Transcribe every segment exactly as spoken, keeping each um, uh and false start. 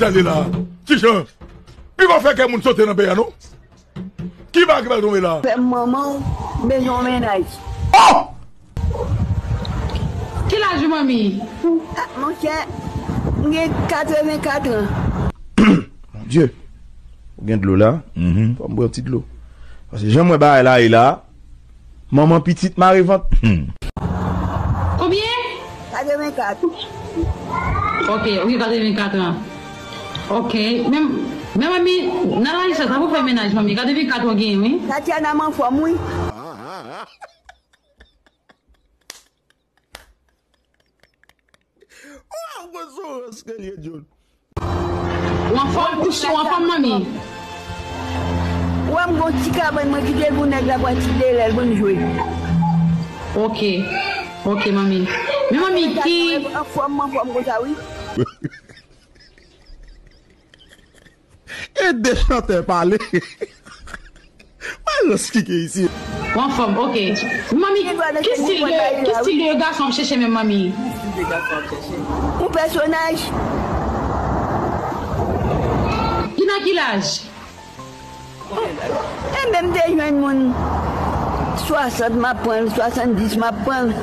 Tande la. Ti Jan. Li pa fè kè moun sote nan peyi a, non. Ki bagay ki pral tonbe la? Fè manman w bezwen yon mennaj. Oh! Ki laj ou, manmi? Ah, monchè, m gen katrevenkat an. Mon Dieu. Ou gen dlo la? Mhm. Fò m bwè yon ti dlo. Paske jan m wè bagay la ye la, manman pitit mare vant. Hmm. Konbyen? Katrevenkat. Ok, ou gen katrevenkat an. Ok, men, men manmi, nan laj sa, sa pou fè mennaj, manmi. Katrevenkat ou gen, wi. Tatiana, m anfòm, wi. Ou anfòm, ou anfòm, manmi? Ou wè m gon ti kabann mwen kite l pou nèg la pral ti delè l pou n jwe. Ok. Ok, manmi. Men manmi ki anfòm, m anfòm konsa, wi. Ede chantè pale. Mwen rans kike isi. Ou anfòm, ok. Manmi, ki stil de, ki stil de gason w ap chèche menm, manmi? Yon pèsonaj. Ki nan ki laj? Enben, m te jwenn moun swasant, m ap pran l, swasanndis, m ap pran l.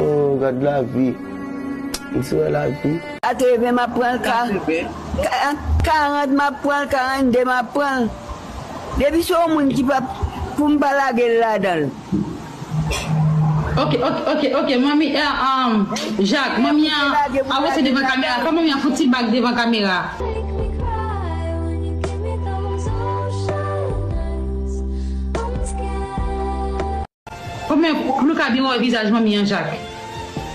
Oh, gad lavi. Ou si wè lavi? Katreven, m ap pran l, ka, ka, karant, m ap pran l, karannde, m ap pran l. Depi se yon moun ki pa, pou m pa lage l ladan l. Ok, ok, ok, ok, manmi, eh, um, Jacques, manmi an avanse devan kamera. Fè manmi an fouti bak devan kamera. Kòman pou nou ka byen wè vizaj manmi an, Jacques?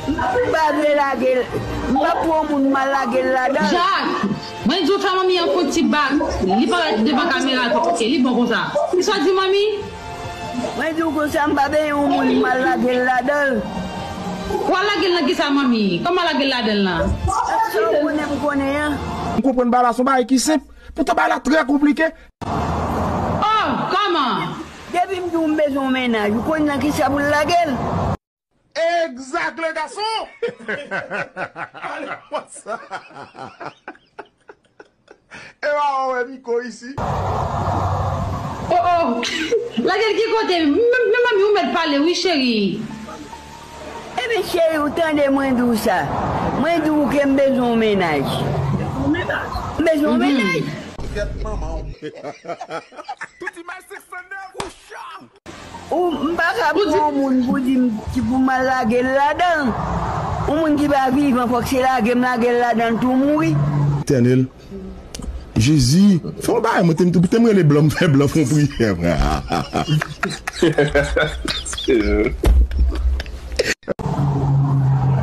M pa vle lage l. M pa pou yon moun m al lage l ladan l. Jacques, mwen di w fè manmi an fè yon ti bak. Li parèt devan kamera tou. Ok, li bon konsa. Kisa w di manmi? Mwen di w konsa, m pa benyen yon moun m al lage l ladan l. W al lage l nan kisa, manmi? Kòman w al lage l ladan l lan? Sa w konnen m konnen an. M konprann bagay la, se yon bagay ki senp. Poutan bagay la trè konplike. Oh, kòman? Depi m di w m bezwen yon mennaj, ou konn nan kisa pou l lage l? Exact, le garçon! Ale konsa. E pa wè Miko isi. Oh, oh. Lage l ki kote? Men, men manmi, ou mèt pale, wi, cheri. Ebyen, cheri, ou tande mwen di w sa. Mwen di w ke m bezwen yon mennaj. M bezwen yon mennaj. Kèt manman w. Tout imaj sèk san nèf ou chan. Ou, m pa ka pran yon moun pou di m, ki pou m al lage l ladan l. Yon moun ki pa vivan, fòk se lage m lage l ladan l tou mouri. Etènèl. Jezi, fè yon bagay, mwen te, te m rele blan, m fè blan fè yon priyè, frè.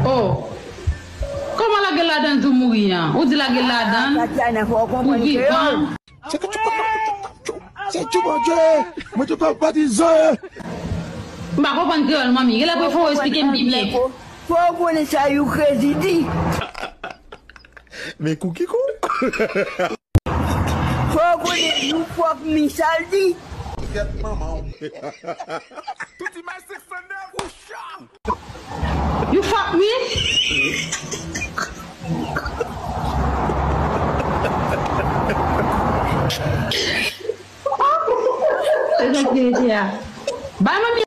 Oh. Kòman lage l ladan l tou mouri an? Ou di lage l ladan l pou vivan. Se ke tu peux, se tu, mon Dieu, mwen te konn pa di zan. M pa konprann kreyòl, manmi. Genlè pou fò w esplike m pi byen. Fò w konnen sa you crazy di. Men kou ki kou. Fò w konnen you fuck me sa l di. Kèt manman w. Tout imaj sèk san nèf ou chan. You fuck me? Se sa ki rete a. Bay manmi